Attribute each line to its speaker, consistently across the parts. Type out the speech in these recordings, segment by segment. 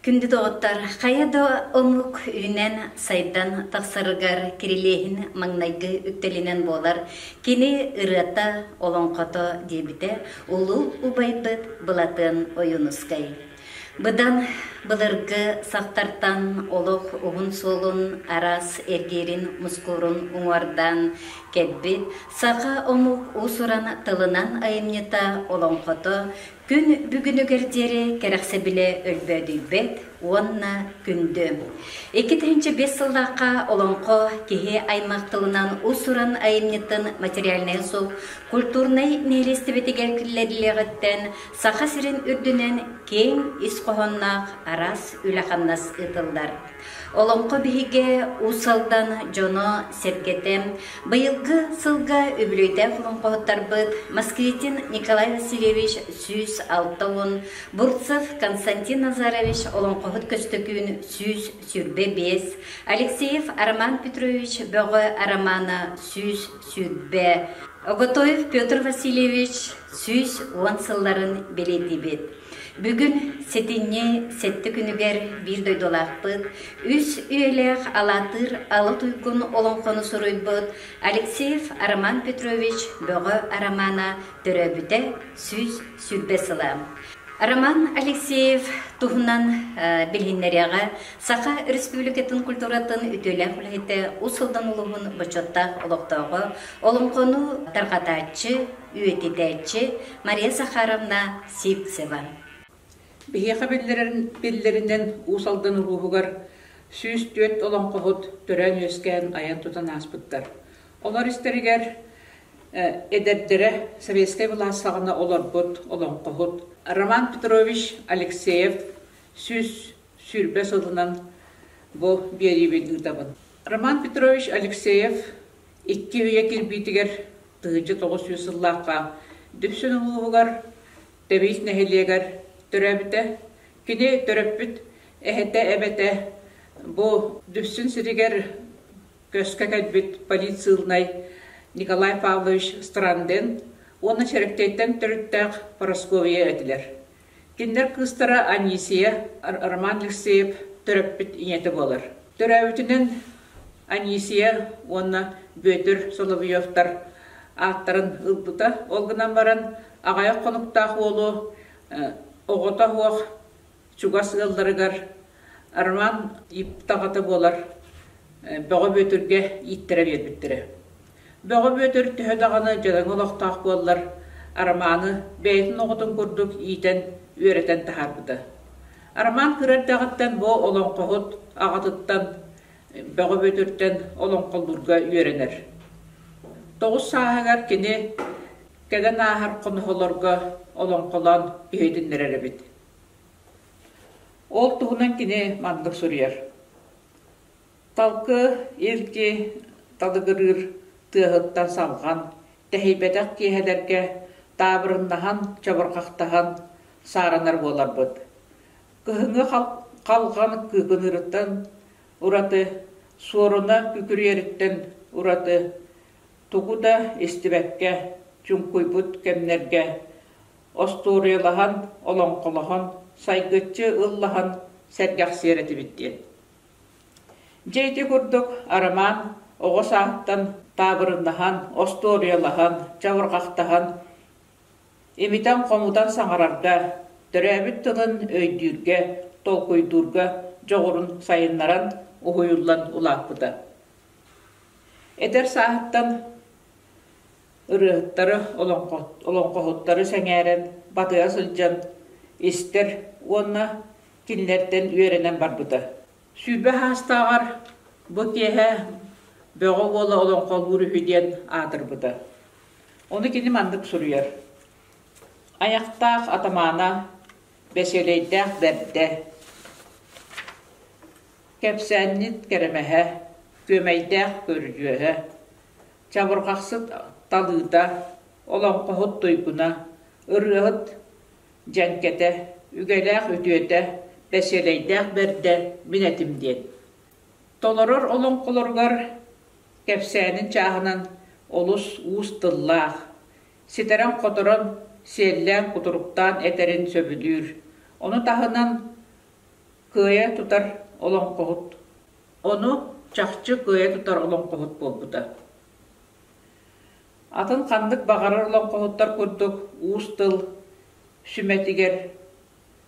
Speaker 1: Күндү доҕоттор, хайа да омук үүнэн сайдан тахсарыгар кирилиэһин маҥнайгы үктэлинэн буолар кини ырыата, олоҥхото диэбитэ улуу убайбыт Былатыан Ойуунускай. Быдан былыргы сахтартан олох уһун суолун араас эргиирин мускуурун уҥуордаан кэлбит саха омук уус-уран тылынан айымньыта олоҥхото Күн бүгүнүгэр диэри кэрэхсэбилэ өлбөөдүйбэт уонна күндү. 2005 сыллаахха олоҥхо киһи аймах тылынан уус-уран айымньытын материальнай суох культурнай нэһилиэстибэтигэр киллэриллиэҕиттэн Саха сирин үрдүнэн киэҥ ис хоһоонноох араас үлэ-хамнас ыытыллар. Олоҥхо биһигэ Уус Алдан дьоно-сэргэтэ быйылгы сылга үбүлүөйдээх олоҥхоһуттарбыт Москвитин Николай Васильевич 160, Бурцев Константин Назарович олоҥхоһут Көстөкүүн 125, Алексеев Роман Петрович Бөҕө Арамаана 120, Оготоев Петр Васильевич 110 сылларын бэлиэтиибит. Бүгүн сэтинньи сэттэ күнүгэр биир дойдулаахпыт, үс үйэлээх алаатыыр ала туйгун олоҥхону суруйбут Алексеев Роман Петрович Бөҕө Арамаана төрөөбүтэ 120 сыла. Роман Алексеев туһунан билиһиннэриэҕэ Саха Республикатын культуратын үтүөлээх үлэһитэ Уус Алдан улууһун бочуоттаах олохтооҕо, олоҥхону тарҕатааччы, үйэтитээччи Мария Захаровна Сивцева.
Speaker 2: Биһиэхэ биллэринэн Уус Алдан улууһугар 104 олоҥхоһут төрөөн-үөскээн айан-тутан ааспыттар. Олор истэригэр эдэрдэрэ советскай былаас саҕана олорбут олоҥхоһут Роман Петрович Алексеев 120 сылынан бу биэриибин ыытабын. Роман Петрович Алексеев икки үйэ кирбиитигэр 1900 сыллаахха Дүпсүн улууһугар Тэбиис нэһилиэгэр төрөөбүтэ. Кини төрөппүт эһэтэ эбэтэ бу Дүпсүн сиригэр көскө кэлбит политсыылынай Николай Павлович Странден уонна Чэриктэйтэн төрүттээх Парасковья этилэр. Кинилэр кыыстара Анисия Роман Алексеев төрөппүт ийэтэ буолар. Төрөөбүтүнэн Анисия уонна Бүөтүр Соловьевтар ааттарын ылбыта. Ол гынан баран аҕыйах хонуктаах уолу оҕото суох чугас ыалларыгар Роман таҕата буолар Бөҕө Бүөтүргэ ииттэрэ биэрбиттэрэ. Бөҕө Бүөтүр төһө даҕаны дьадаҥы олохтоох буоллар, Арамааны бэйэтин оҕотун курдук иитэн, үөрэтэн таһаарбыта. Арамаан кыра эрдэҕиттэн бу олоҥхоһут аҕатыттан Бөҕө Бүөтүртэн олоҥхолуурга үөрэнэр. 9 сааһыгар кини кэлэн ааһар хоноһолорго олоҥхолоон иһитиннэрэр эбит. Ол туһунан кини маннык суруйар: Талкы илки талыгырыыр тыаһыттан салҕан, тэһийбэтэх киэһэлэргэ таабырыннаһан, чабырҕахтаһан сааранар буоларбыт. Кыһыҥҥы халҕан кыыкыныырыттан ураты, суоруна күкүрүйэриттэн ураты тугу да истибэккэ чуҥкуйбут кэмнэргэ остуоруйалаһан, олоҥхолоһон, сайгыччы ыллаһан сэргэхсийэр этибит диэн. Дьэ ити курдук Арамаан оҕо сааһыттан таабырыннаһан, остуоруйалаһан, чабырҕахтаһан, имитэн-хомутан саҥарарга, төрөөбүт тылын өйдүүргэ, толкуйдуурга дьоҕурун сайыннаран, уһуйуллан улааппыта. Эдэр сааһыттан ырыаһыттары, олоҥхоһуттары сэҥээрэн, батыһа сылдьан истэр уонна кинилэртэн үөрэнэн барбыта. 20 саастааҕар бу киэһэ Бөҕө уола олоҥхолуур үһү диэн аатырбыта. Ону кини маннык суруйар: Айахтаах атамаана, бэсиэлэйдээх бэрдэ, кэпсээнньит кэрэмэһэ, күөмэйдээх көрүдьүөһэ, чабырҕахсыт талыыта, олоҥхоһут туйгуна, ырыаһыт дьэҥкэтэ, үгэлээх үтүөтэ, бэсиэлэйдээх бэрдэ мин этим диэн. Толорор олоҥхолоругар кэпсээнин чааһынан олус уус тыллаах, ситэрэн-хоторон, сиэллээн-кутуруктаан этэрин сөбүлүүр. Ону таһынан. кыайа тутар олоҥхоһут. Ону чахчы кыайа тутар олоҥхоһут буолбута. Атын ханнык баҕарар олоҥхоһуттар курдук уус тыл сүмэтигэр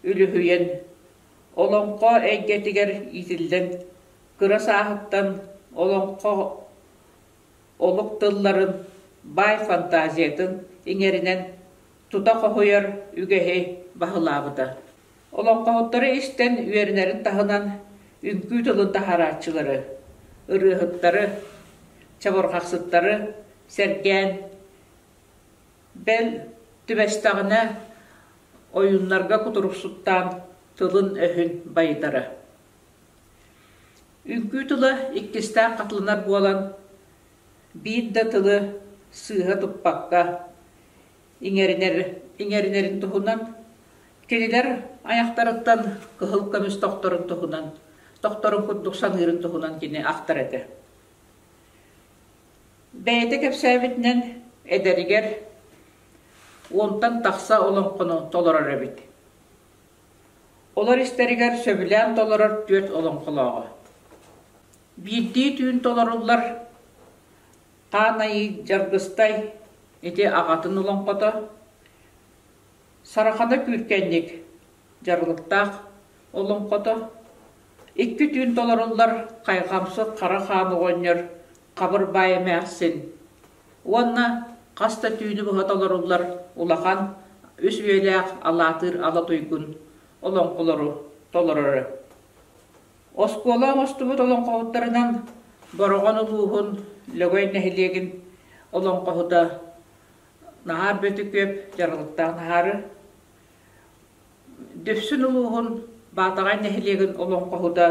Speaker 2: үлүһүйэн, олоҥхо эйгэтигэр иитиллэн, кыра сааһыттан олоҥхо олук тылларын баай фантазиятын иҥэринэн тута хоһуйар үгэһи баһылаабыта. Олоҥхоһуттары истэн үөрэнэрин таһынан үҥкүү тылын таһаарааччылары, ырыаһыттары, чабырҕахсыттары сэргээн, бэл, түбэстэҕинэ ойууннарга кутуруксуттаан тылын-өһүн байытара. Үҥкүү тыла иккистээн хатыланар буолан, биир да тылы сыыһа туппакка иҥэринэр, иҥэринэрин туһунан, кинилэр айахтарыттан кыһыл көмүс тохторун туһунан, тохторун курдук саныырын туһунан кини ахтар этэ. Бэйэтэ кэпсээбитинэн, эдэригэр уонтан тахса олоҥхону толорор эбит. Олор истэригэр сөбүлээн толорор түөрт олоҥхолооҕо. Биирдии түүн толоруллар Хаан Айыы Дьаргыстай ити аҕатын олоҥхото, Сарахана Күүркэнньик дьаралыктаах олоҥхото, икки түүн толоруллар Хайҕамсык Хара Хаан оҕонньор Хабыр Баай эмээхсин уонна хас да түүнү быһа толоруллар улахан үс үйэлээх Алаатыыр Ала Туйгун олоҥхолору толороро. Оскуола оҥостубут олоҥхоһуттарынан Бороҕон улууһун Лөгөй нэһилиэгин олоҥхоһута Наһаар Бөтүкүөп дьаралыктаах Наһаары, Дүпсүн улууһун Баатаҕай нэһилиэгин олоҥхоһута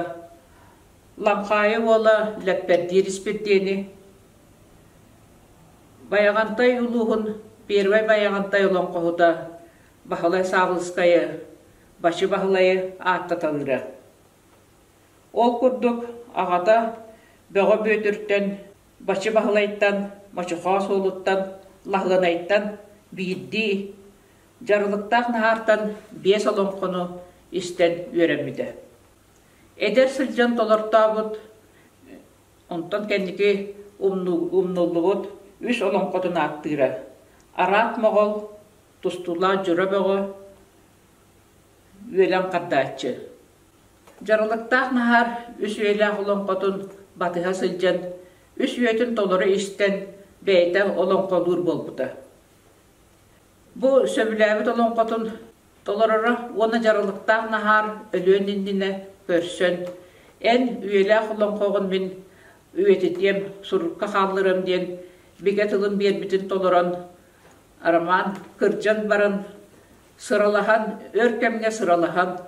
Speaker 2: Лаҥхаайы уола Лэппэрдиир Испирдиэни, Байаҕантай улууһун Первай Байаҕантай олоҥхоһута Баһылай Саабылыскайы Бачы Баһылайы ааттаталыыра. Ол курдук аҕата Бөҕө Бүөтүртэн, Бачы Баһылайтан, Мочохоо суолуттан, Лаһыанайтан биирдии, дьаралыктаах Наһаартан биэс олоҥхону истэн үөрэммитэ. Эдэр сылдьан толортообут, онтон кэнники умнуллубут үс олоҥхотун ааттыыра: Араат Моҕол, Тустуулаах Дьура Бөҕө, Үөлэн Хардааччы. Дьаралыктаах Наһаар үс үйэлээх олоҥхотун батыһа сылдьан, үс үйэтин толору истэн, бэйэтэ олоҥхолуур буолбута. Бу сөбүлээбит олоҥхотун толороро уонна Дьаралыктаах Наһаар өлүөн иннинэ көрсөн, «Эн үйэлээх олоҥхоҕун мин үйэтитиэм, сурукка хаалларыам» диэн бигэ тылын биэрбитин толорон, Роман кырдьан баран сыралаһан, өр кэмҥэ сыралаһан,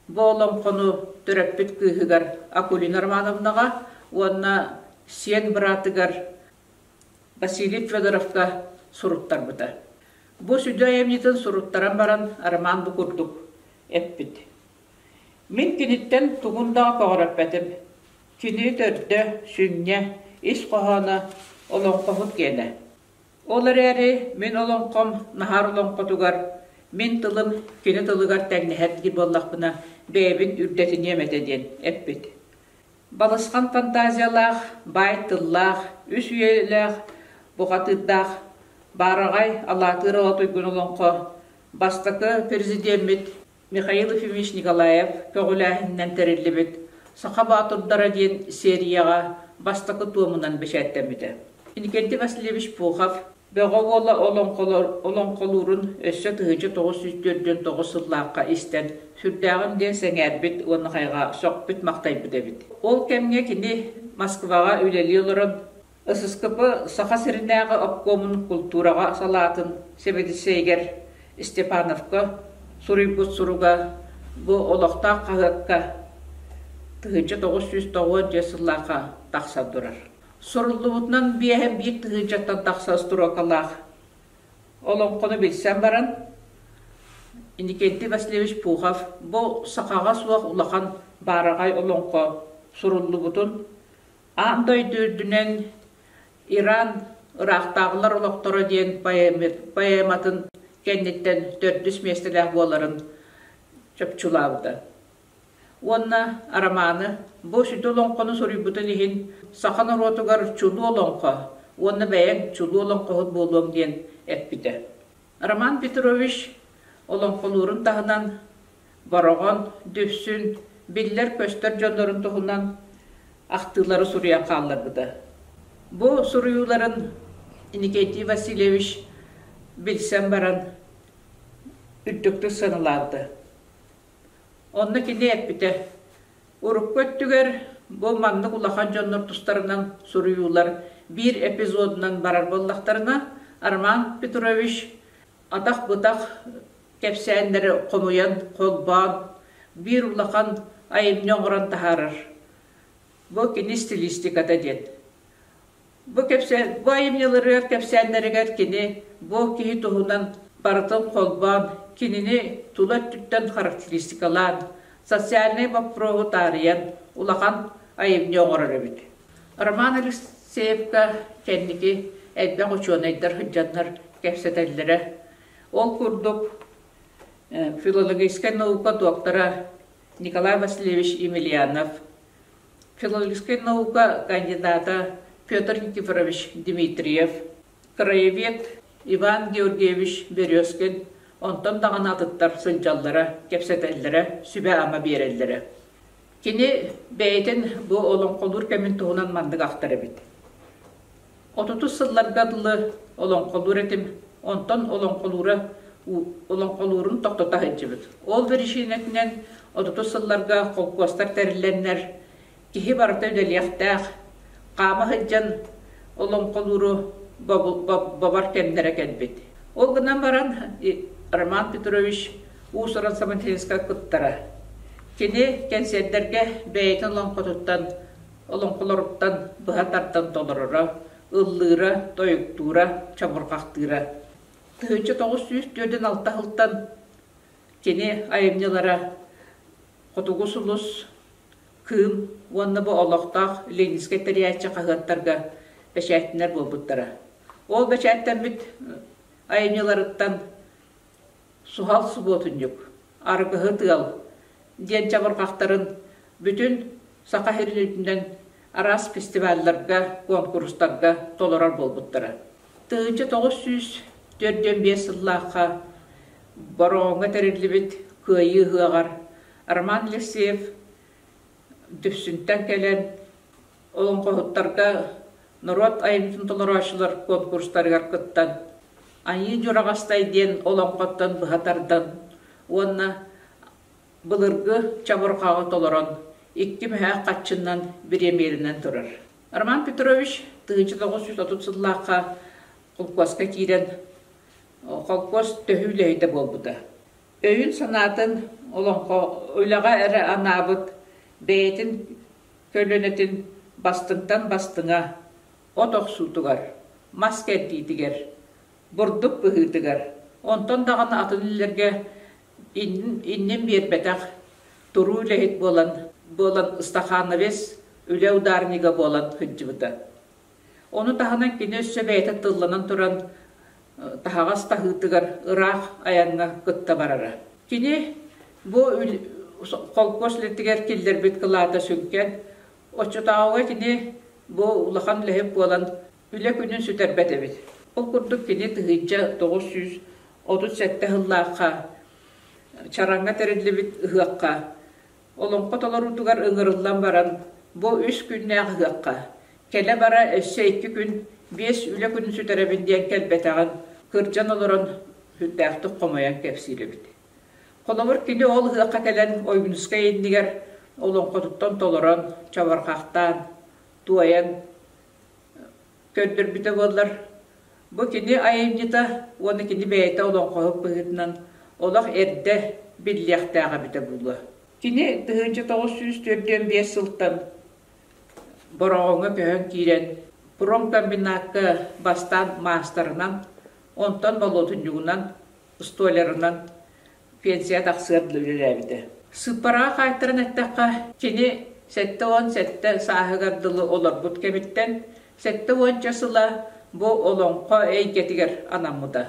Speaker 2: бу олоҥхону төрөппүт кыыһыгар Акулина Романовнаҕа уонна сиэн быраатыгар Василий Федоровка суруттарбыта. Бу сүдү айымньытын суруттаран баран Роман бу курдук эппит. Мин киниттэн тугун да көҕүрэппэтим. Кини төрдө, сүнньэ, ис хоһооно олоҥхоһут гиэнэ. Ол эрээри мин олоҥхом Наһаар олоҥхотугар мин тылым кини тылыгар тэҥнэһэр диир буоллахпына, бэйэбин үрдэтиниэм этэ диэн эппит. Балысхан фантазиялаах, баай тыллаах, үс үйэлээх бухатыырдаах баараҕай Алаатыыр Ала Туйгун олоҥхо бастакы президеммит Михаил Ефимович Николаев көҕүлээһининэн тэриллибит «Саха боотурдара» диэн серияҕа бастакы туомунан бэчээттэммитэ. Иннокентий Васильевич Пухов Бөҕө уола олоҥхолуурун өссө 1949 сыллаахха истэн сүрдээҕин диэн сэҥээрбит уонна хайҕаа сөхпүт-махтайбыт эбит. Ол кэмҥэ кини Москваҕа үлэлии олорон ССКП Саха сиринээҕи обкомун култуураҕа салаатын сэбиэдиссэйигэр Степановка суруйбут суруга бу олохтоох хаһыакка 1995 сыллаахха тахсан турар. Суруллубутунан биэһэ биир тыһыынчаттан тахса строкалаах олоҥхону билсэн баран, Иннокентий Васильевич Пухов бу сахаҕа суох улахан баараҕай олоҥхо суруллубутун Аан дойду үрдүнэн Иран ыраахтааҕылар олохторо диэн поэматын кэнниттэн төрдүс миэстэлээх буоларын чопчулаабыта. Уонна Арамааны бу сүдү олоҥхону суруйбутун иһин саха норуотугар чулуу олоҥхо уонна бэйэҥ чулуу олоҥхоһут буолуоҥ диэн эппитэ. Роман Петрович олоҥхолуурун таһынан Бороҕон, Дүпсүн биллэр-көстөр дьоннорун туһунан ахтыылары суруйан хаалларбыта. Бу суруйууларын Иннокентий Васильевич билсэн баран үрдүктүк сыаналаабыта. Онно кини эппитэ: Урукку өттүгэр бу маннык улахан дьоннор тустарынан суруйуулар биир эпизодунан барар буоллахтарына, Роман Петрович атах-бытах кэпсээннэри хомуйан, холбоон, биир улахан айымньы оҥорон таһаарар. Бу кини стилистиката диэн. Бу кэпсээн, бу айымньыларыгар кэпсээннэригэр кини бу киһи туһунан барытын холбоон, кинини тула өттүттэн характеристикалаан, социальнай боппуруоһу таарыйан улахан айымньы оҥорор эбит. Роман Алексеевка кэнники элбэх учуонайдар сылдьаннар кэпсэтэллэрэ. Ол курдук филологическай наука доктора Николай Васильевич Емельянов, филологическай наука кандидата Петр Никифорович Дмитриев, краевед Иван Георгиевич Березкин онтон даҕаны атыттар сылдьаллара, кэпсэтэллэрэ, сүбэ-ама биэрэллэрэ. Кини бэйэтин бу олоҥхолуур кэмин туһунан маннык ахтар эбит. Отутус сылларга дылы олоҥхолуур этим, онтон олоҥхолуура олоҥхолуурун тохтото сылдьыбыт. Ол биричиинэтинэн отутус сылларга холкуостар тэриллэннэр, киһи барыта үлэлиэхтээх, хаама сылдьан олоҥхолууру бобор кэмнэрэ кэлбит. Ол гынан баран Роман Петрович уус-уран самодеятельноска кыттара. Кини кэнсиэрдэргэ бэйэтин олоҥхотуттан олоҥхолоруттан быһа тардан толороро, ыллыыра, тойуктуура, чабырҕахтыыра. 1946 сылтан кини айымньылара Хотугу сулус, Кыым уонна бу олохтоох Ленинскэй тэрийээччи хаһыаттарга бэчээттэнэр буолбуттара. Ол бэчээттэммит айымньыларыттан Суһал субуотунньук, Аргыһы тыал диэн чабырҕахтарын бүтүн Саха сирин үрдүнэн араас фестивалларга, куонкурустарга толорор буолбуттара. 1945 сыллаахха Бороҕоҥҥо тэриллибит Кыайыы ыһыаҕар Роман Алексеев Дүпсүнтэн кэлэн олоҥхоһуттарга норуот айымньытын толорооччулар куонкурустарыгар кыттан Айыы Дьураҕастай диэн олоҥхоттон быһа тардан уонна былыргы чабырҕаҕы толорон икки мөһөөх хаччыннан бириэмийэлэнэн турар. Роман Петрович 1930 сыллаахха холкуоска киирэн холкуос төһүү үлэһитэ буолбута. Өйүн-санаатын олоҥхо үлэҕэ эрэ анаабыт бэйэтин көлүөнэтин бастыҥтан бастыҥа от охсуутугар, мас кэрдиитигэр, бурдук быһыытыгар, онтон даҕаны атын үлэлэргэ иннин биэрбэтэх туруу үлэһит буолан, буолан стахановец үлэ ударнига буолан сылдьыбыта. Ону таһынан кини өссө бэйэтэ тылланан туран таһаҕас таһыытыгар ыраах айаҥҥа кытта барара. Кини бу холкуос үлэтигэр киллэрбит кылаата сүҥкэн. Оччотооҕуга кини бу улахан үлэһит буолан үлэ күнүн сүтэрбэт эбит. Ол курдук кини 1937 сыллаахха Чараҥҥа тэриллибит ыһыахха олоҥхо толоруутугар ыҥырыллан баран бу үс күннээх ыһыахха кэлэ-бара өссө икки күн биэс үлэ күнүн сүтэрэбин диэн кэлбэтэҕин кырдьан олорон сүрдээхтик хомойон кэпсиир эбит. Холобур, кини ол ыһыахха кэлэн Ойуунускай иннигэр олоҥхотуттан толорон, чабырҕахтаан, туойан көрдөрбүтэ буоллар, бу кини айымньыта уонна кини бэйэтэ олоҥхоһут быһыытынан олох эрдэ биллиэхтээх эбитэ буолуо. Кини 1945 сылтан Бороҕоҥҥо көһөн киирэн промкомбинакка бастаан маастарынан, онтон болуотунньугунан, столярынан пенсия тахсыар дылы үлэлээбитэ. Сыыппараҕа хаайтаран эттэххэ, кини 77 сааһыгар дылы олорбут кэмиттэн 70 сыла бу олоҥхо эйгэтигэр анаммыта.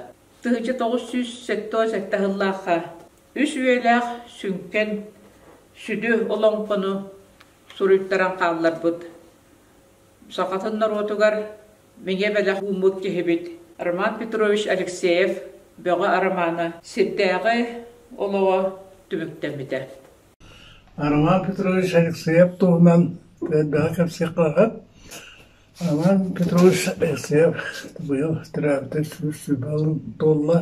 Speaker 2: 1977 сыллаахха үс үйэлээх сүҥкэн Сүдү олоҥхону суруйтаран хаалларбыт сахатын норуотугар мэҥэ бэлэх ууммут киһибит Роман Петрович Алексеев Бөҕө Арамаана сирдээҕи олоҕо түмүктэммитэ.
Speaker 3: Роман Петрович Алексеев туһунан элбэҕи кэпсиэххэ сөп. Роман Петрович Алексеев быйыл төрөөбүтэ 120 сылын туолла.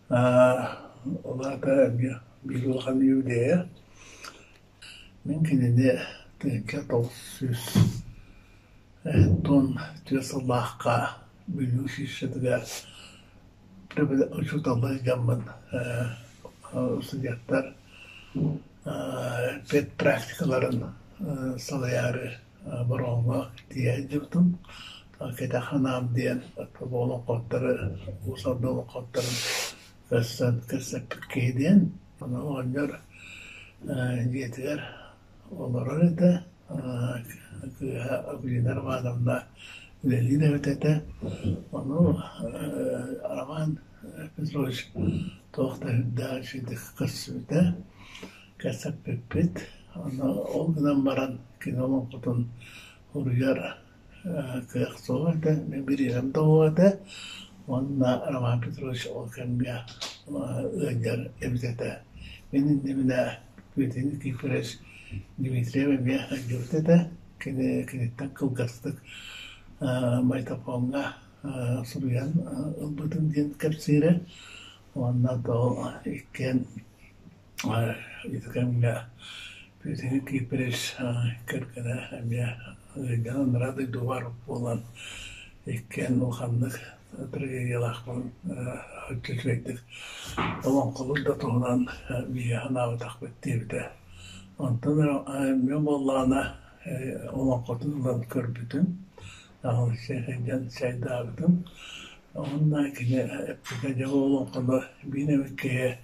Speaker 3: Ол аата эмиэ биир улахан юбилейа. Мин кинини 1994 сыллаахха Бүлүү училищетыгар учууталлар дьоммун студенттар педпрактикаларын салайаары Бороҕоҥҥо тиийэ сылдьыбытым. Кэтэх санаам диэн олоҥхоһуттары, Уус Алдан олоҥхоһуттарын көрсөн кэпсэппит киһи диэн. Ону оҕонньор дьиэтигэр олорор этэ. Кыыһа Акулина Романовна үлэлиир эбит этэ. Ону Роман Петрович туох да сүрдээх үчүгэйдик көрсүбүтэ. Кэпсэппиппит. Ону ол гынан баран кини олоҥхотун уруйар кыах суох этэ, мин бириэмэм да суох этэ уонна Роман Петрович ол кэмҥэ ыалдьар эбит этэ. Мин иннибинэ Петр Никифорович Дмитриев эмиэ ыалдьыбыт этэ. Кини киниттэн кылгастык майтофоҥҥа суруйан ылбытым диэн кэпсиирэ. Уонна то иккиэн Ити кэмҥэ Петр Никифорович кэргэнэ эмиэ ыалдьан анараа дойдуга барбыт буолан, иккиэн улаханнык трагедиялаахпын үчүгэйдик олоҥхолуур да туһунан биһиги санаабатахпыт диэбитэ. Онтон мин буоллаҕына олоҥхотун ылан көрбүтүм, сылдьан чайдаабытым. Уонна кини эппитэ дьэ бу олоҥхону биир эмит киһи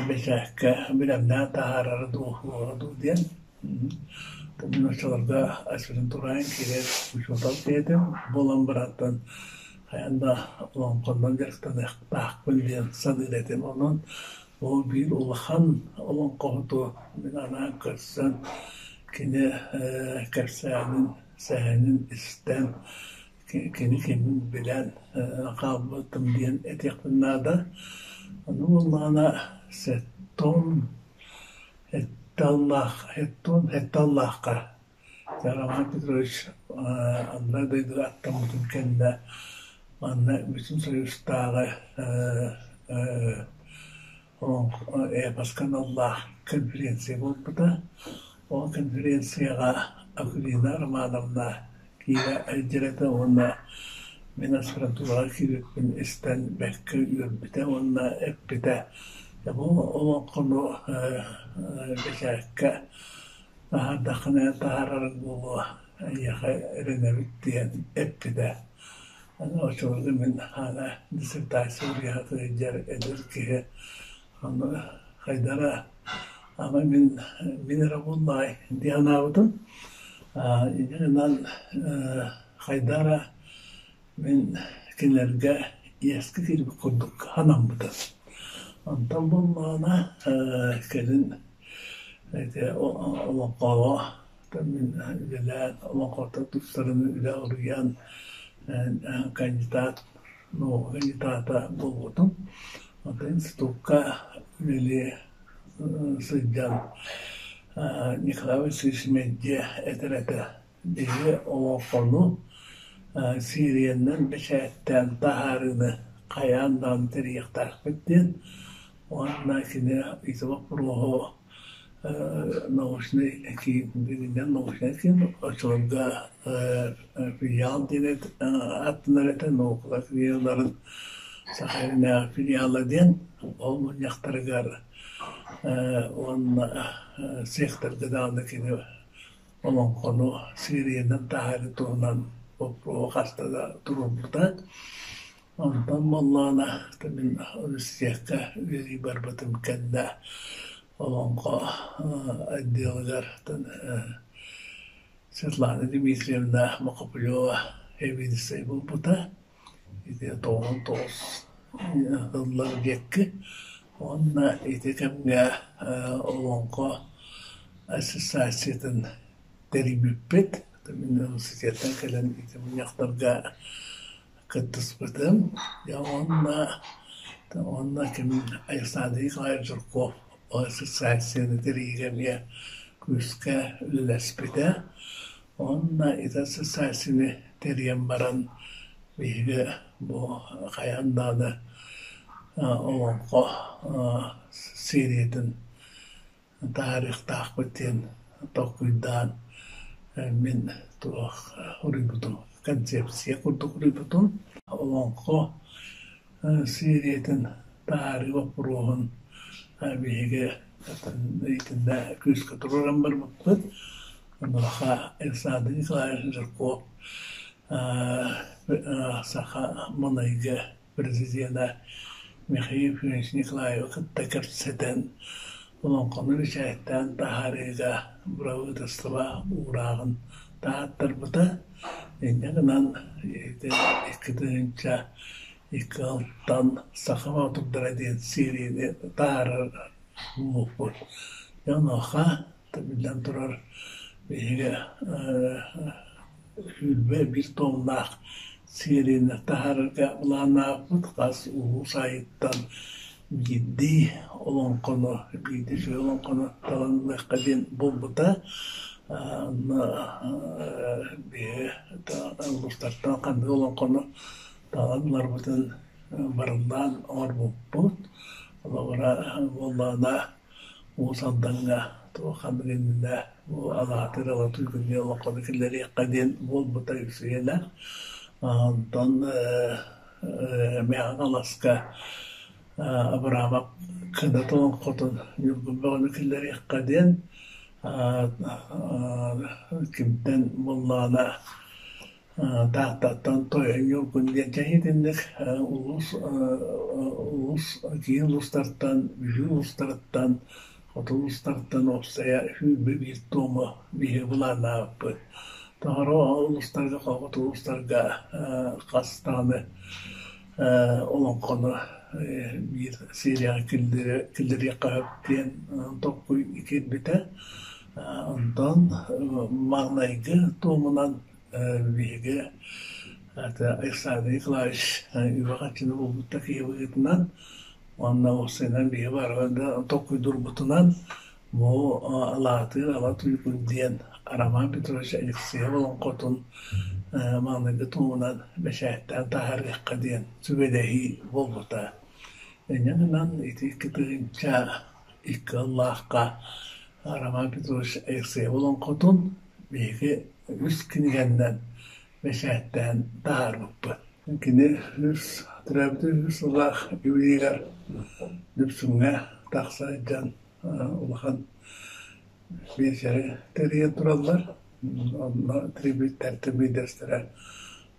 Speaker 3: бэчээккэ бэлэмнээн таһаарара дуу, суоҕа дуу диэн. Мин оччолорго аспирантураҕа киирэр учуутал киһи буолан барантан хайаан да олоҥхонон дьарыктаныахтаахпын диэн саныыр этим. Онон ол биир улахан олоҥхоһуту мин анаан көрсөн, кини кэпсээнин, сэһэнин истэн, кини кимин билэн хаалбытым диэн этиэхпин наада. Ону буоллаҕына сэттон сэтталлаах сэттон сэтталлаахха Роман Петрович анараа дойдуга аттаммытын кэннэ манна Бүтүн Союзтааҕы эпоска аналлаах конференция буолбута. Ол конференцияҕа Акулина Романовна киирэ сылдьар этэ уонна мин аспирантураҕа киирбиппин истэн бэркэ үөрбүтэ уонна эппитэ: «Бу олоҥхону бэчээккэ таһаардаххына таһаарарыҥ буолуо, эйиэхэ эрэнэбит» диэн эппитэ. Аны оччолорго мин аана диссертация суруйа сылдьар эдэр киһи ону хайдара ама мин мин эрэ буоллаҕай дии санаабытым. Инньэ гынан хайдара мин кинилэргэ иэскэ киирбит курдук санаммытым. Онтон буоллаҕына кэлин ити олоҥхоҕо мин үлэлээн олоҥхоттон тустарын үлэ уруйан кандидат наука кандидата буолбутум. Онтон институкка үлэлии сылдьан Николай Васильевич Мэддьэ этэр этэ: «Биһиги олоҥхону сириэннэн бэчээттээн таһаарыыны хайаан даҕаны тэрийиэхтээхпит» диэн уонна кини ити боппуруоһу научнай киин билинэн научнай киин оччолорго филиал диэн ааттанар этэ наукалар филиалларын Саха сиринээҕи филиала диэн ол мунньахтарыгар уонна цехтарга даҕаны кини олоҥхону сириэнэн таһаарыы туһунан боппуруоһу хаста да туруорбута. Онтон буоллаҕына мин университекка үлэлии барбытым кэннэ олоҥхо отделыгар Светлана Дмитриевна Мокоплева эбиэдиссэй буолбута. Ити 99 сыллар диэки. Уонна ити кэмҥэ Олоҥхо ассоциациятын тэрийбиппит. Мин университеттан кэлэн ити мунньахтарга кыттыспытым. Дьэ уонна уонна ким Александр Николаевич Жирков ассоциацияны тэрийиигэ эмиэ күүскэ үлэлэспитэ. Уонна ити ассоциацияны тэрийэн баран биһиги бу хайаан даҕаны олоҥхо сериятын таһаарыахтаахпыт диэн толкуйдаан мин туох суруйбутум, концепция курдук суруйбутум. Олоҥхо сериятын таһаарыы боппуруоһун биһиги итиннэ күүскэ туруоран барбыппыт. Онуоха Александр Николаевич Жирков саха маҥнайгы президенэ Михаил Ефимович Николаевы кытта кэпсэтэн, олоҥхону бэчээттээн таһаарыыга бырабыыталыстыба уурааҕын таһааттарбыта. Инньэ гынан ити 2002 алтан «Саха боотурдара» диэн серияны таһаарар буолбуппут. Дьэ онуоха биллэн турар, биһиги 21 томнаах серияны таһаарарга былааннаабыппыт. Хас улуус аайыттан биирдии олоҥхону, биирдии үчүгэй олоҥхону талан ылыахха диэн буолбута. Онно биһиги улуустартан ханнык олоҥхону талан ыларбытын барыллаан оҥорбуппут. Холобура, буоллаҕына Уус Алдаҥҥа туох ханнык иннинэ бу алаатыр ала туйгунньу олоҥхону киллэриэххэ диэн буолбута үксүгэнэ. Онтон Мэҥэ Хаҥаласка Абрамов Кынат олоҥхотун Ньургун Бөҕөнү киллэриэххэ диэн кимтэн буоллаҕына Тааттаттан Тойон Ньургун диэн итинник улуус улуус киин улуустартан, Бүлүү улуустарыттан, хоту улуустартан уопсайа 21 туому биһиги былааннаабыппыт. Тоҕо улуустарга, хоту улуустарга хас даҕаны олоҥхону биир серияҕа киллэриэххэ сөп диэн толкуй киирбитэ. Онтон маҥнайгы туомунан биһиги Александр Николаевич үбэ-харчыны булбут киһи быһыытынан уонна уопсайынан биһиги барыга да толкуйдуурбутунан бу Алаатыыр Ала Туйгун диэн Роман Петрович Алексеев олоҥхотун маҥнайгы туһунан бэчээттээн таһаарыахха диэн сүбэлэһии буолбута. Инньэ гынан ити 2002 сыллаахха Роман Петрович Алексеев олоҥхотун биһиги үс кинигэннэн бэчээттээн таһаарбыппыт. Кини үс төрөөбүтэ үс сыллаах юбилейыгар Дүпсүҥҥэ тахса сылдьан улахан биэчэри тэрийэн тураллар. Онно трибүттэртэн биирдэстэрэ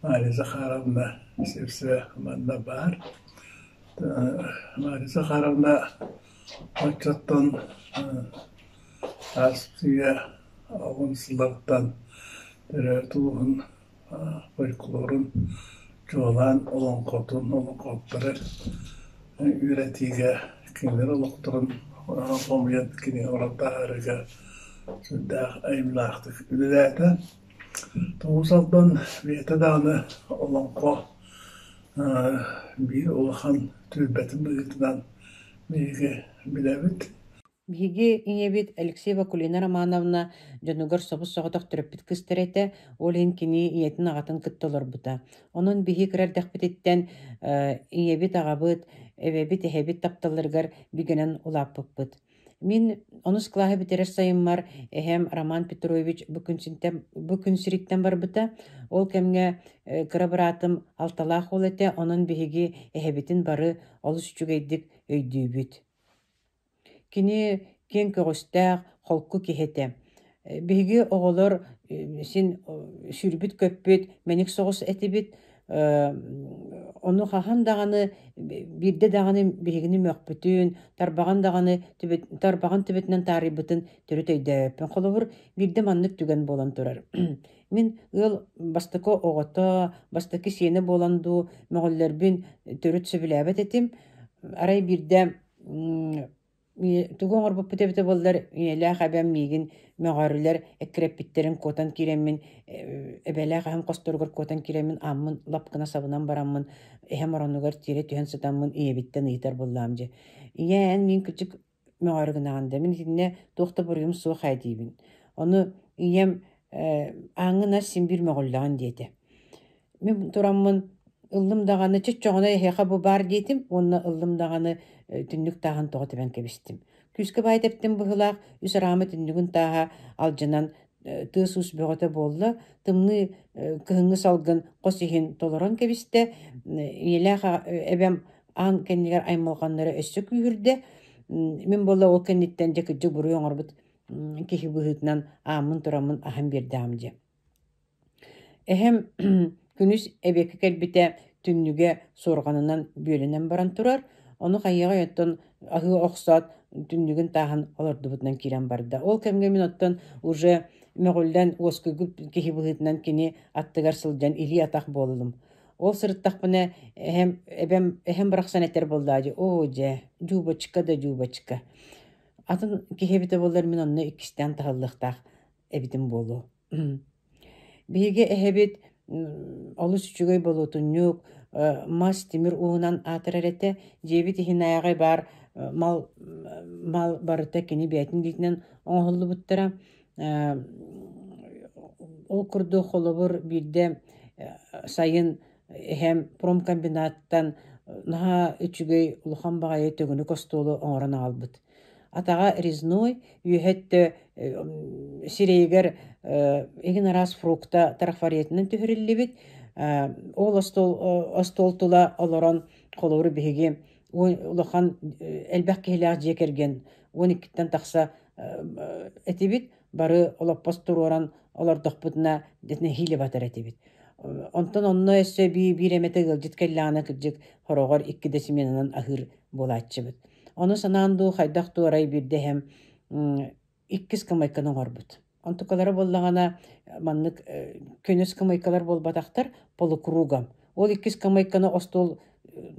Speaker 3: Мария Захаровна Сивцева манна баар. Мария Захаровна оччоттон Арассыыйа уон сыллартан төрөөбүт улууһун фольклорун, чуолаан олоҥхотун, олоҥхоһуттары үөрэтиигэ кинилэр олохторун хомуйан кинигэ оҥорон таһаарыыга сүрдээх айымньылаахтык үлэлээтэ. Тоҕус Алдан бэйэтэ даҕаны олоҥхо биир улахан түөлбэтин быһыытынан биһиги билэбит.
Speaker 4: Биһиги ийэбит Алексеева Акулина Романовна дьонугар собус-соҕотох төрөппүт кыыстара этэ, ол иһин кини ийэтин аҕатын кытта олорбута. Онон биһиги кыра эрдэхпититтэн ийэбит, аҕабыт, эбэбит, эһэбит тапталларыгар бигэнэн улааппыппыт. Мин онус кылааһы бүтэрэр сайыммар эһэм Роман Петрович бу күн, бу күн сириттэн барбыта. Ол кэмҥэ кыра быраатым алталаах уол этэ, онон биһиги эһэбитин бары олус үчүгэйдик өйдүүбүт. Кини киэҥ көҕүстээх, холку киһи этэ. Биһиги оҕолор син сүүрбүт-көппүт, мэник соҕус этибит. Ону хаһан даҕаны, биирдэ даҕаны биһигини мөхпүтүн, тарбаҕын даҕаны тарбаҕын төбөтүнэн таарыйбытын төрүт өйдөөбөппүн. Холобур, биирдэ маннык түгэн буолан турар. Мин ыал бастакы оҕото, бастакы сиэнэ буолан дуу, мөҕүллэрбин төрүт сөбүлээбэт этим. Арай биирдэ Тугу оҥорбуппут эбитэ буоллар, ийэлээх эбэм миигин мөҕөрүлэр, эккирэппиттэрин куотан киирэммин, эбэлээх эһэм хосторугар куотан киирэммин, ааммын лап гына сабынан бараммын, эһэм оронугар тиэрэ түһэн сытаммын ийэбиттэн ыйытар буоллаҕым дьэ. Ийээ, эн миигин кырдьык мөҕөөрү гынаҕын да, мин итиннэ туох да буруйум суох ээ диибин. Ону ийэм ааҥҥын ас син биир мөҕүллэҕин диэтэ. Мин тураммын ыллым даҕаны чоччоҕуна эһиэхэ бу баар диэтим уонна ыллым даҕаны түннүк тааһын тоҕо тэбэн кэбистим. Күүскэ баай тэптим быһыылаах, үс араама түннүгүн тааһа алдьанан тыас-уус бөҕөтө буолла. Тымныы кыһыҥҥы салгын хос иһин толорон кэбистэ. Ийэлээх эбэм аан кэннигэр аймалҕаннара өссө күүһүрдэ. Мин буолла ол кэнниттэн дьэ кырдьык буруй оҥорбут киһи быһыытынан ааммын тураммын аһан биэрдэҕим дьэ. Эһэм күнүс эбиэккэ кэлбитэ түннүгэ суорҕанынан бүөлэнэн баран турар, ону хайыаҕай оттон аһыы охсоот түннүгүн тааһын олордубутунан киирэн барда. Ол кэмҥэ мин оттон уже мөҕүллэн уоскуйбут киһи быһыытынан кини аттыгар сылдьан илии-атах буоллум. Ол сырыттахпына эһэм эбэм эһэм барахсан этэр буоллаа дии, оо дьэ, дьуубачка да дьуубачка. Атын киһи эбитэ буоллар мин онно иккистээн таһыллыахтаах эбитим буолуо. Биһиги эһэбит олус үчүгэй болуотунньук, мас, тимир ууһунан аатырар этэ. Дьиэбит иһинээҕи баар мал мал барыта кини бэйэтин илиитинэн оҥоһуллубуттара. Ол курдук холобур биирдэ сайын эһэм промкомбинаттан наһаа үчүгэй улахан баҕайы төгүрүк остуолу оҥорон аҕалбыт. Атаҕа резной, үөһэ өттө сирэйигэр игин араас фрукта трафаретынан түһэриллибит. Ол остуол остуол тула олорон холобур биһиги улахан элбэх киһилээх дьиэ кэргэн 12-тэн тахса этибит. Бары олоппос туруоран олордохпутуна нэһиилэ батар этибит. Онтон онно өссө биир эмэтэ ыалдьыт кэллэҕинэ кырдьык хороҕор икки да сменанан аһыыр буолааччыбыт. Ону санаан дуу, хайдах дуу арай биирдэ эһэм иккис кымайканы оҥорбут. Онтукалара буоллаҕына маннык көнөс кымайкалар буолбатахтар, полукругом. Ол иккис кымайканы остуол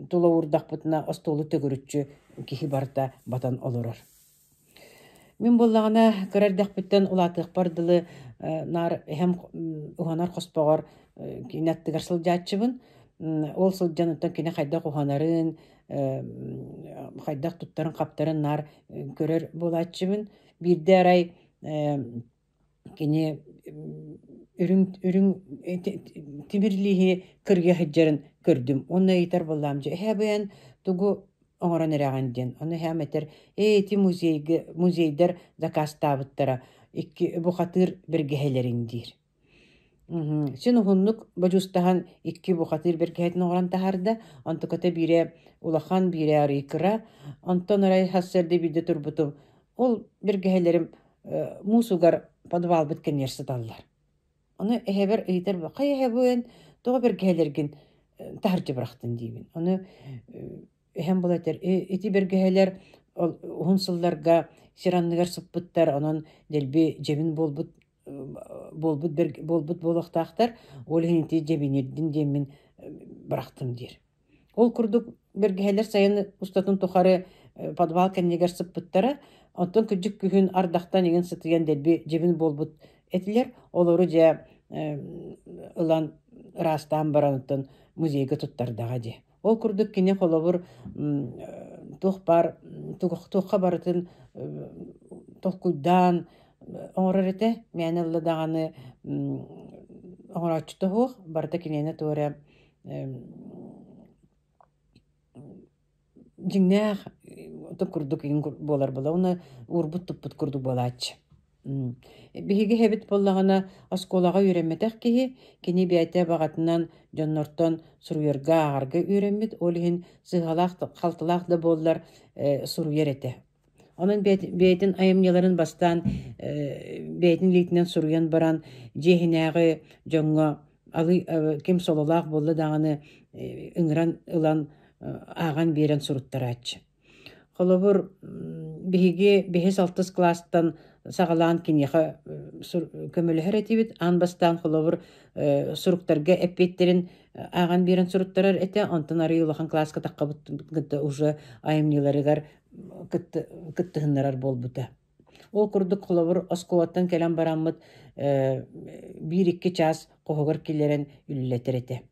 Speaker 4: тула уурдахпытына остуолу төгүрүччү киһи барыта батан олорор. Мин буоллаҕына кыра эрдэхпиттэн улаатыахпар дылы наар эһэм уһанар хоспоҕор кини аттыгар сылдьааччыбын. Ол сылдьан оттон кини хайдах уһанарын, хайдах туттарын-хаптарын наар көрөр буолааччыбын. Биирдэ арай кини үрүҥ үрүҥ тимир лииһи кыргыа сылдьарын көрдүм. Уонна ыйытар буоллаҕым дьэ эһээ быйан тугу оҥорон эрэҕин диэн. Ону эһээм этэр ээ ити музейга музейдар заказтаабыттара икки бухатыыр бэргэһэлэрин диир. Син уһуннук бодьуустаһан икки бухатыыр бэргэһэтин оҥорон таһаарда. Онтуката биирэ улахан, биирэ арыый кыра. Онтон арай сарсыарда биирдэ турбутум, ол бэргэһэлэрим муус угар подвалбыт кэннигэр сыталлар. Ону эһэбэр ыйытар хайа эһэ бу эн тоҕо бэргэһэлэргин таһырдьа бырахтын диибин. Ону эһэм була этэр ити бэргэһэлэр уһун сылларга сир анныгар сыппыттар, онон дэлби дьэбин буолбут буолбут буолбут буолуохтаахтар, ол иһин ити дьэбинирдин диэммин бырахтым диир. Ол курдук бэргэһэлэр сайын устатын тухары подвал кэннигэр сыппыттара, оттон кырдьык күһүн ардахтан иҥин сытыйан дэлби дьэбин буолбут этилэр, олору дьэ ылан ыраастаан баран оттон музейга туттардаҕа дии. Ол курдук кини холобур туох баар туохха барытын толкуйдаан оҥорор этэ. Мээнэ ылла даҕаны оҥорооччута суох, барыта киниэнэ туох эрэ дьиҥнээх курдук игин буолар буолла уонна уурбут-туппут курдук буолааччы. Биһиги эһэбит буоллаҕына оскуолаҕа үөрэммэтэх киһи, кини бэйэтэ баҕатынан дьоннортон суруйарга, ааҕарга үөрэммит, ол иһин сыыһалаах, халтылаах да буоллар суруйар этэ. Онон бэйэтин айымньыларын бастаан бэйэтин илиитинэн суруйан баран дьиэ иһинээҕи дьоҥҥо ким сололоох буолла даҕаны ыҥыран ылан ааҕан биэрэн суруттарааччы. Холобур, биһиги бэһис-алтыс кылаастан саҕалаан киниэхэ көмөлөһөр этибит. Аан бастаан холобур суруктарга эппиэттэрин ааҕан биэрэн суруттарар этэ. Онтон арыый улахан кылааска таххабыт кытта уже айымньыларыгар кыттыһыннарар буолбута. Ол курдук холобур оскуолаттан кэлэн бараммыт биир-икки чаас хоһугар киллэрэн үлэлэтэр этэ.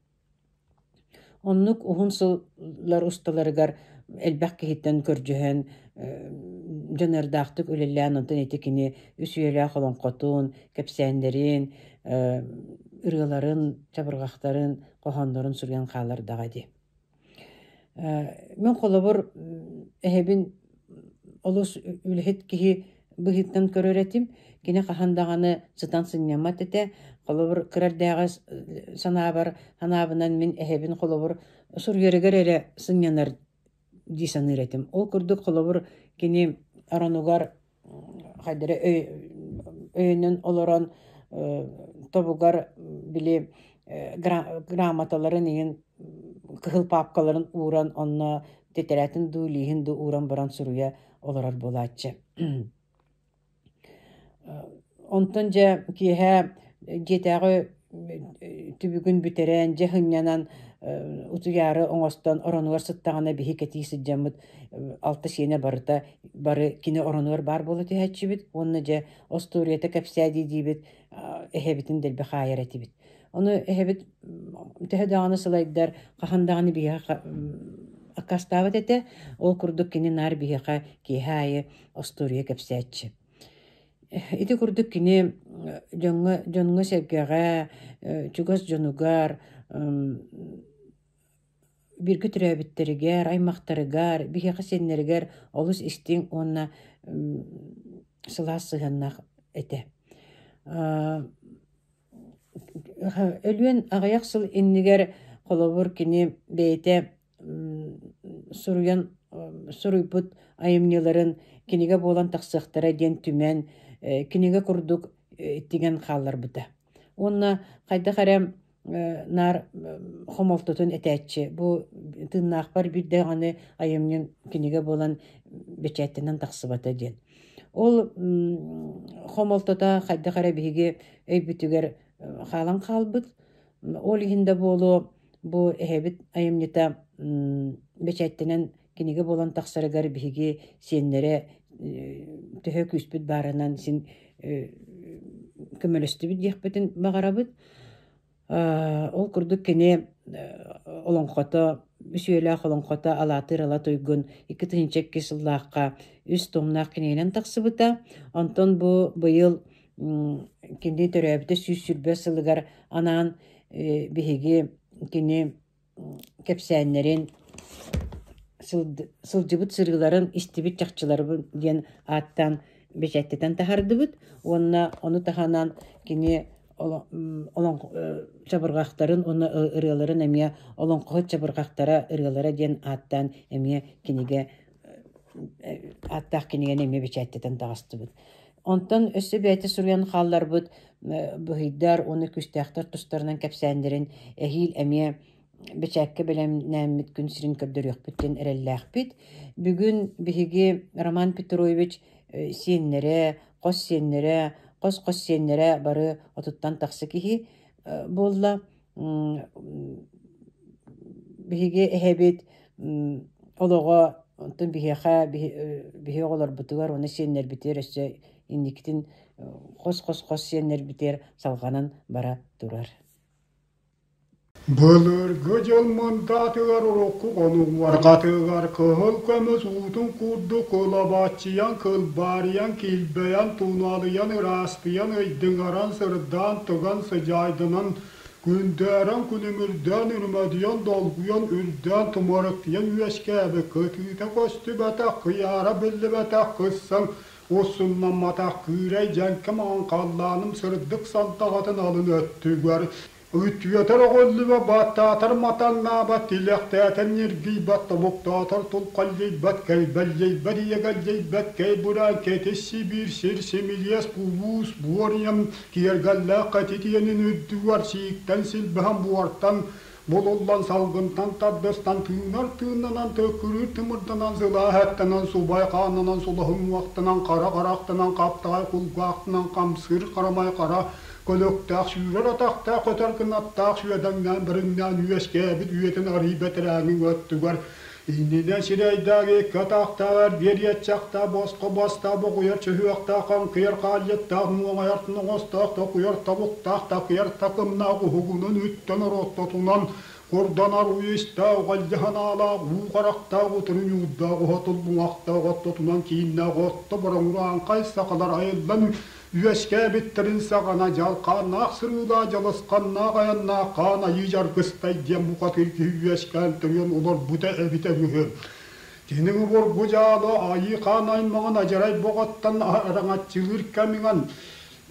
Speaker 4: Оннук уһун сыллар усталарыгар элбэх киһиттэн көрдьүһэн, дьаныардаахтык үлэлээн, онтон ити кини үс үйэлээх олоҥхотун, кэпсээннэрин, ырыаларын, чабырҕахтарын, хоһооннорун суруйан хааллардаҕа дии. Мин холобур эһэбин олус үлэһит киһи быһыытынан көрөр этим. Кини хаһан даҕаны сытан сынньаммат этэ. Холобур, кыра эрдээҕи санаабар, санаабынан мин эһэбин холобур суруйарыгар эрэ сынньанар дии саныыр этим. Ол курдук холобур кини оронугар хайдары өйөнөн олорон тобугар били грамоталарын иһин кыһыл паапкаларын ууран онно тэтэрээтин дуу илииһин дуу ууран баран суруйа олорор буолааччы. Онтон дьэ киэһэ дьиэтээҕи түбүгүн бүтэрэн, дьэ сынньанан утуйаары оҥостон оронугар сыттаҕына биһи кэтии сылдьаммыт алта сиэнэ барыта бары кини оронугар баар буола түһээччибит уонна дьэ остуоруйата кэпсээ дии-диибит эһэбитин дэлби хаайар этибит. Ону эһэбит төһө даҕаны сылайдар, хаһан даҕаны биһиэхэ аккаастаабат этэ. Ол курдук кини наар биһиэхэ киэһэ аайы остуоруйа кэпсээччи. Ити курдук кини дьоҥҥо дьоҥҥо-сэргэҕэ, чугас дьонугар, бииргэ төрөөбүттэригэр, аймахтарыгар, биһиэхэ сиэннэригэр олус истиҥ уонна сылаас сыһыаннаах этэ. Өлүөн аҕыйах сыл иннигэр холобур кини бэйэтэ суруйан суруйбут айымньыларын кинигэ буолан тахсыахтара диэн түмэн кинигэ курдук тигэн хаалларбыта. Уонна хайдах эрэ наар хомолтотун этээччи. Бу тыыннаахпар биир даҕаны айымньым кинигэ буолан бэчээттэнэн тахсыбата диэн. Ол хомолтото хайдах эрэ биһиги өйбүтүгэр хаалан хаалбыт. Ол иһин да буолуо, бу эһэбит айымньыта бэчээттэнэн кинигэ буолан тахсарыгар биһиги сиэннэрэ төһө күүспүт баарынан син көмөлөстүбүт диэхпитин баҕарабыт. Ол курдук кини олоҥхото, үс үйэлээх олоҥхото Алаатыыр Ала Туйгун 2002 сыллаахха үс томнаах кинигэнэн тахсыбыта. Онтон бу быйыл кини төрөөбүтэ 120 сылыгар анаан биһиги кини кэпсээннэрин, сылдьыбыт сырыыларын истибит чахчыларбын диэн ааттаан бэчээттэтэн таһаардыбыт уонна ону таһынан кини чабырҕахтарын уонна ырыаларын эмиэ олоҥхоһут чабырҕахтара ырыалара диэн ааттаан эмиэ кинигэ ааттаах кинигэни эмиэ бэчээттэтэн таҕыстыбыт. Онтон өссө бэйэтэ суруйан хаалларбыт быһыйдар уонна күүстээхтэр тустарынан кэпсээннэрин эһиил эмиэ бэчээккэ бэлэмнээммит күн сирин көрдөрүөхпүт диэн эрэллээхпит. Бүгүн биһиги Роман Петрович сиэннэрэ, хос сиэннэрэ, хос-хос сиэннэрэ бары отуттан тахса киһи буолла. Биһиги эһэбит олоҕо онтон биһиэхэ биһи оҕолорбутугар уонна сиэннэрбитигэр өссө инникитин хос-хос-хос сиэннэрбитигэр салҕанан бара турар.
Speaker 5: Былыргы дьыл мындаатыгар урукку хонугуарҕатыгар кыһыл көмүс уутун курдук кылабаччыйан, кылбаарыйан, килбэйэн, туналыйан, ыраастыйан, ыйдыҥаран, сырдаан, тыган, сыдьаайданан, күндээрэн, күлүмүрдээн, үрүмэдийэн, долгуйан, үрдээн, тумарыктыйан үөскээбит кытыыта көстүбэтэх, кыйаара биллибэтэх кыссаҥ Уссуннамматах кыырай дьэҥкэ маҥан халлааным сырдык сантаҕатын алын өттүгэр үтүөтэр оҕоллуба баттаатар матаҥнаабат тилэхтээтэр ньиргийбэт тобуктаатар тулхаллыйбат кэлбэллэйбэт иэгэллэйбэт кэй бураан кэтис сибиир сир симилиэс кулуус буор ийэм киэргэллээх кэтитиэнин үрдүгэр сииктэн силбэһэн буортан Булуллан салгынтан тардыстан тыынар тыыннанан төккүрүүр тымырданан сылаа эттэнэн субай хааннанан сулаһын уохтанан хара харахтанан хаптаҕай кулгаахтанан хамсыыр харамай хара көлөктөөх сүүрэр атахтаах көтөр кынаттаах сүөдэҥнээн бэриҥнээн үөскээбит үйэтин арый бэтэрээҥҥин өттүгэр. Иннинэн сирэйдээх икки атахтааҕар биэриэччэхтээх босхо бастаах боҕуйар чөһүөхтээх хаҥкыйар хаалльыттаах нуоҕайар тоноҕостоох токуйар тобуктаах такыйар такымнаах уһугунан үттэн ороттотунан курданар уйустаах уҕалдьаһанаалаах уу харахтаах утары ньуурдаах уһатыллуҥахтаах оттотунан кииннээх отто бороҥураанхай сахалар айыллан үөскээбиттэрин саҕана дьалхааннаах сырыылаах дьалысханнаах айаннаах хаан айыы дьаргыстай диэн бухатыыр киһи үөскээн төрүөн олорбута эбитэ үһү. Кини обургу дьаалы айыы хаан аймаҕын адьарай боҕоттон араҥаччылыыр кэмигэн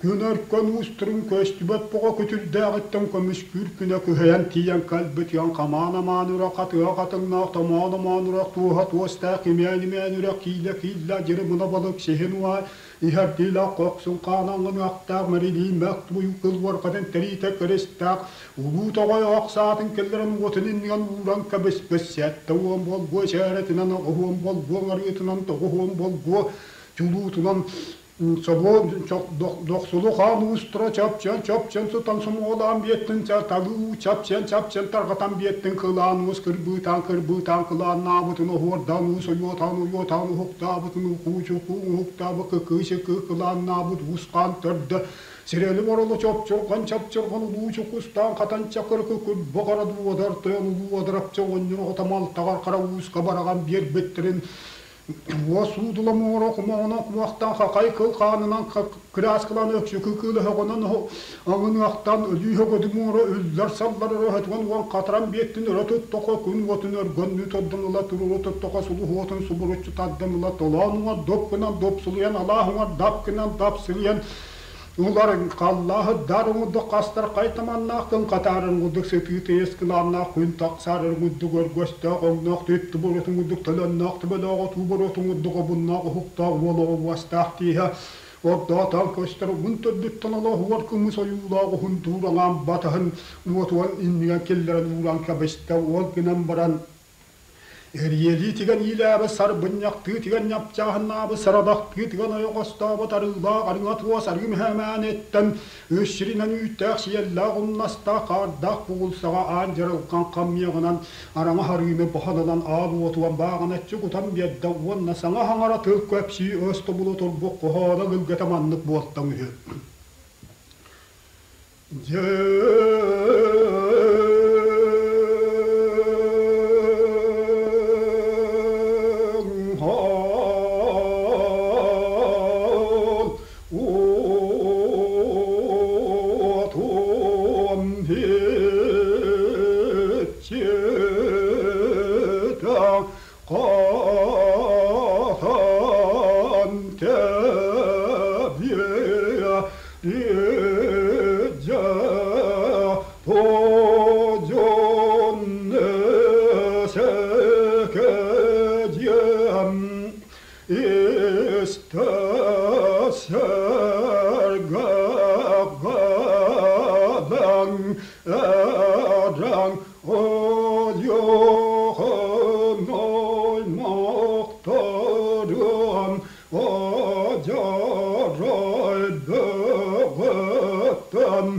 Speaker 5: күн өркөн уустурун көстүбэт боҕо күтүрдээҕиттэн көмүскүүр күнэ күһэйэн тиийэн кэлбитигэн хамаан амаан үрэх хатыһа хатыҥнаах томоон омоон үрэх туоһа туостаах имээн имээн үрэх киилэ кииллэ дьырымына балык сиһин уа Иһэрдиилээх көхсүн хаанан гыныахтаах мэрилиимэк туйу кылбарҕатын тэриитэ кэристээх улуу тоҕой ох саатын киллэрэн уотун иннигэн ууран кэбиспит 70 болгуо чээрэтинэн 80 болгуо арыытынан 90 болгуо чулуутунан собуон дохсулу хаан уустура чапчан чапчан сытан сомоҕолоон биэттин талыы чапчан чапчан тарҕатан биэттин кылаан уус кырбыытаан кырбыытаан кылааннаабытын оһуордаан уус ойуотаан ойуотаан уһуктаабытын укуу-чукуу уһуктаабыт кыкыы-чыкыы кылааннаабыт уус-хаан төрдө сирэли боролу чопчурҕан чапчырҕан улуу чукустаан хатан чакыркы күрбэ хара дууодар тойон улуу адарапча оҕонньор оҕото малтаҕар хара ууска бараҕан биэрбиттэрин Уос уудула муора кумоҕунан кумахтаан хахай кыл хаанынан кырааскалаан өксөкү кыыл өһөҕүнэн аҥыныахтаан өлүү өһөгөдү муора үллэр саллар өрөһөтүгэн уон хатаран биэттин өрө туттоко күн уотун өргөннүү тардан ыла туруору туттоко сулус уотун субуруччу тардан ыла толоон уҥар доп гынан допсулуйан алаах уҥар дап гынан дапсылыйан Улар халлааһы дар уҥурдук хастар хайтаманнаах күн хатаарар уҥурдук сытыы тыйыс кылааннаах күн тахсаарар уҥурдук өргөстөөх өҥнөөх түт тубурут уҥурдук төлөннөөх төбөлөөх отуу боруот уҥурдук обуннаах уһуктаах уол оҕо уостаах тииһэ ордоотоон көстөр уһун төрдүттэн олоһугар кымыс ойуулаах уһун туураҥаан батаһын уотуган иннигэн киллэрэн ууран кэбистэ уол гынан баран Эриэлии тигэн иилээбит сарбынньахтыы тигэн ньапчааһыннаабыт сарадахтыы тигэн ойоҕостообут арыылаах арыҥа туос арыы мэһээмээниттэн үс сиринэн үүттээх сиэллээх умнастаах хаардаах бугулсаҕа аан дьарылҕан хаммыаҕынан араҥа харыыны баһанынан аал уотуган бааҕыначчы кутан биэрдэ уонна саҥа хаҥара тыл көпсүү өс тобулу турбут хоһооно гылгата маннык буолтаҥ үһү. Дьэ уотун иччитэ Хаһан тэбиэ илдьэ тоодьон сэкэдиэм истэ сэргэҕэлэҥ эрэҥ Ойоҕун аймахтарым адьарай бөҕөттөн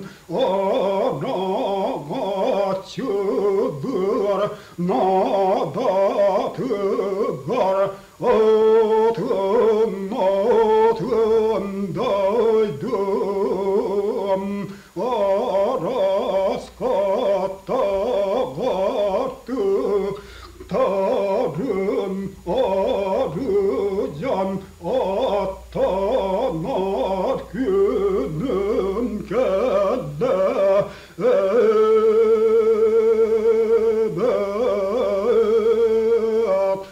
Speaker 5: араҥаччылар наадатыгар атын атын дойдум Араскаттаҕартык тарын арыйан аттанар күнүм кэллэ эбээт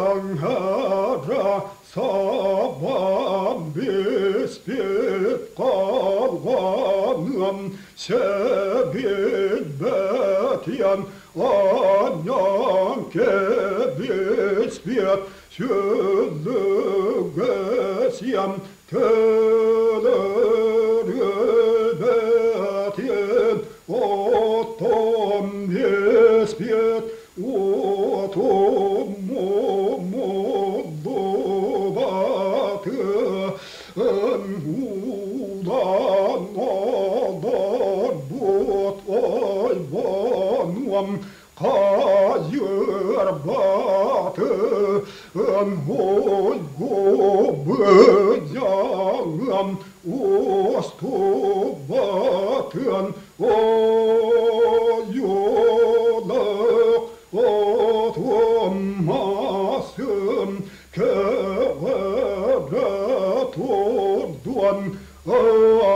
Speaker 5: Эдьэҥ-хара Сабан биспит халҕаным сэбилбэтиэн анньан кэбиспиэт сүллүгэсиэм төлөрүбэтиэн оттон биспиэт уотум мумуллубатын уулан олорбут ойбонуом хайыһарым. ойго быдьаҥым уостубатын ойуулук отум масым көҕөрө турдуон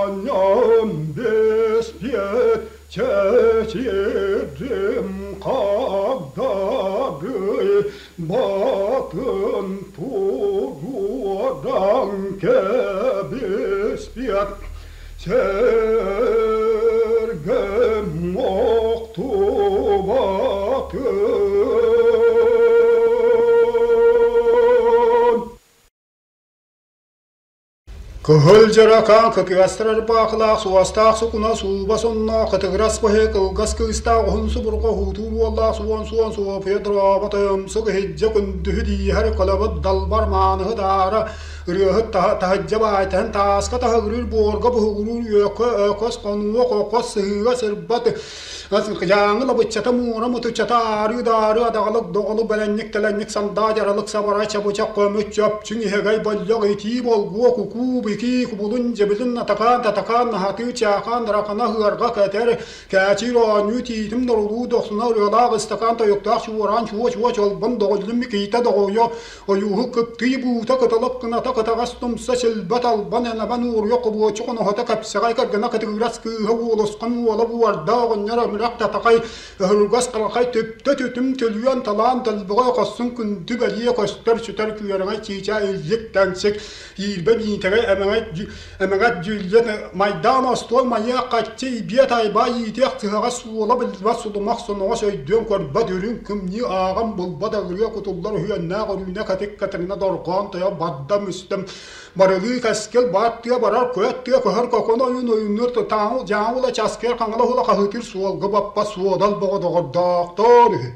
Speaker 5: анньан биспиэт чэчирим хагдарый батын туруоран кэбиспиэт сэргэм охтубатын. Кыһыл дьаракаан кытыастар ырбаахылаах суостаах сукуна сууба сонноох кытыгырас быһыы кылгас кыыстаах уһун субурҕа уһуутуу буоллаах суон суон Суопуйа дорообо тойомсук иһирдьэ күндүһү дииһэр көлөбүт далбар мааныһы даара ырыаһыт таһырдьа баайтаһын тааска таһыгырыыр буорга буһугуруур үөкө өкөс хонууга кокос сыһыыга сырбат Дьааҥы лабыччата муура мутуччата аарыы-даары адаҕалык доҕолу бэлэнньик-тэлэнньик сандаа дьаралык сабара чабычах көмүс чөпчүҥ иһэгэй болльох итии болгуо кукуу бикии кубулун дьэбилин атакаан татакаан наһатыы чаакаан ракана ыарга кэтэр кээчиир оонньуу тиитим норулуу дохсуна ырыалаах ыстакаан тойуктаах чуораан чуо-чуо чолбон доҕуллум микиитэ доҕойо Ойууһу кыптыый буута кыталык кыната кытаҕас тумса силбэт албан энэбэн ууруйа хобуочу хоноһото кэпсэҕэй кэргэнэ кытыгырас кыыһа уолусхан уола буорда оҕонньор өмүрэх татакай өһүргэс халахай түптэ түтүм түлүөн талаан тэлбэҕэй хосsun күндү бэлиэ көстөр сүтэр күөрэҥэй чиичээ иллик тэҥсик иирбэ биитэгэй эмэҥэй Эмэгэт дьүүллэн майдаан остуол майыах хаччы ибиэ тайба иитиэх тыһаҕас суола биллибэт сулумах соноҕос өйдүөн көрбөт үрүҥ кымньыы ааҕан булбат ыгырыа кутуллар үһүөннээх өрүүнэ кэтик кэтиринэ дорҕоон тойо бардам үстэм барылыы кэскил баар тыа барар көт тыа көһөр кокон ойуун ойууннуур тутааҥыл дьааҥыла часкыар хаҥала ула хаһыытыыр суолга баппат суодал боҕо доҕордоохтор үһү.